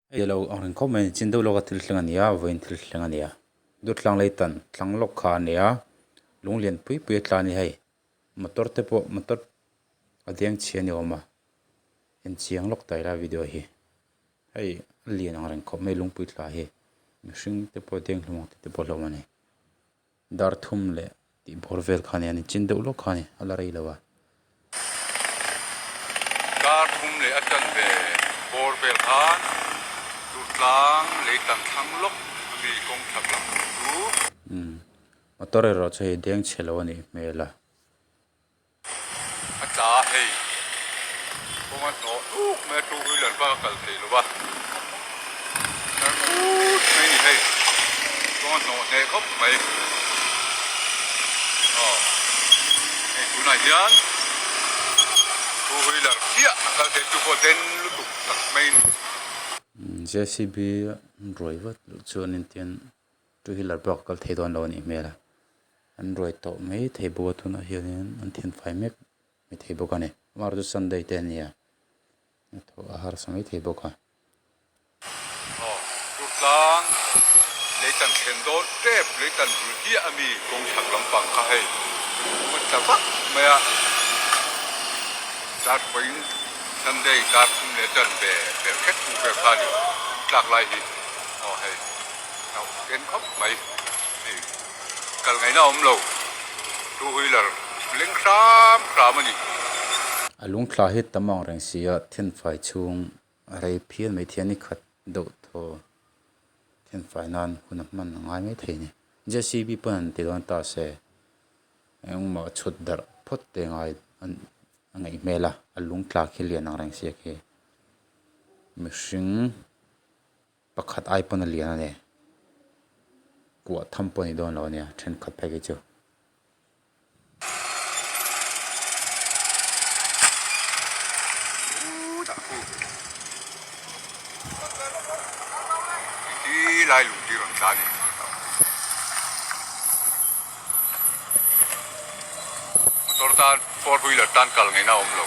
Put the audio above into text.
Hei a lo ang reng khawp mai a ni, chin deuh lawka thil thleng a ni a, vawiin thil thleng a ni a, Durtlang lei tan tlang lawk kha a ni a, lung lian pui pui a tla a ni hei, motor te pawh motor a deng chhia a ni awm a, en chiang lawk ta ila video hi, hei a lian ang reng khawp mai lungpui tla hi, mihring te pawh deng hlawm ang tih te pawh a hlauhawm a ni. Dar thum leh tih bawr vel kha a ni a ni, chin deuh lawk kha a ni, a la rei lo a. Dar thum leh a tan ve bawr vel khan Durtlang lei tan thlang lawk a mi kawng chhak lam tur chu. Umm, motor erawh chu hei deng chhe lo a nih hmel a. A tla a hei, kawng a hnawh hnuk mai a, two wheeler bak a kal thei lo va, tar ngut mai a ni hei, kawng a hnawh hneh khawp mai, aw hei tunah hian two wheeler chiah a kal thei chu pawh den lutuk tak mai in. Jcb ruai vat loh chuan engtin Two wheeler bak a kal thei dawn lo a nih hmel a, an ruai tawh mai thei bawk a tunah hianin an thianfai mek mai thei bawk a ni amaherawhchu chu Sunday te a ni a hnathawh a harsa mai thei bawk a. Aw Durtlang lei tan thlen dawn tep lei tan bul chiah a mi kawng chhak lampang kha hei a tla vak mai a dar pawhin Sunday dar thum leh tan ve ber khet hmuh vel kha a ni tlak lai hi aw hei. Hlauh en khawp mai hei kal ngaihna a awm lo two wheeler leng hram hram a ni. A lungthla hi tam ang reng si a thenfai chhung a rei phian mai thei a ni khat deuh thaw thenfai nan hun a hman a ngai mai thei a ni. Jcb pawn an ti dawn ta se engmah chhut darh phawt te ngai a ngaih hmel a a lungthla khi lian ang reng si a khi mihring. Pakhat ai pawn a lian a ni. Kuah tham pawh a ni dawn lo a nia thenkhat phei khi chu. Lai lung ti rawn tla a ni. Motor tan four wheeler tan kal ngaihna a awm lo.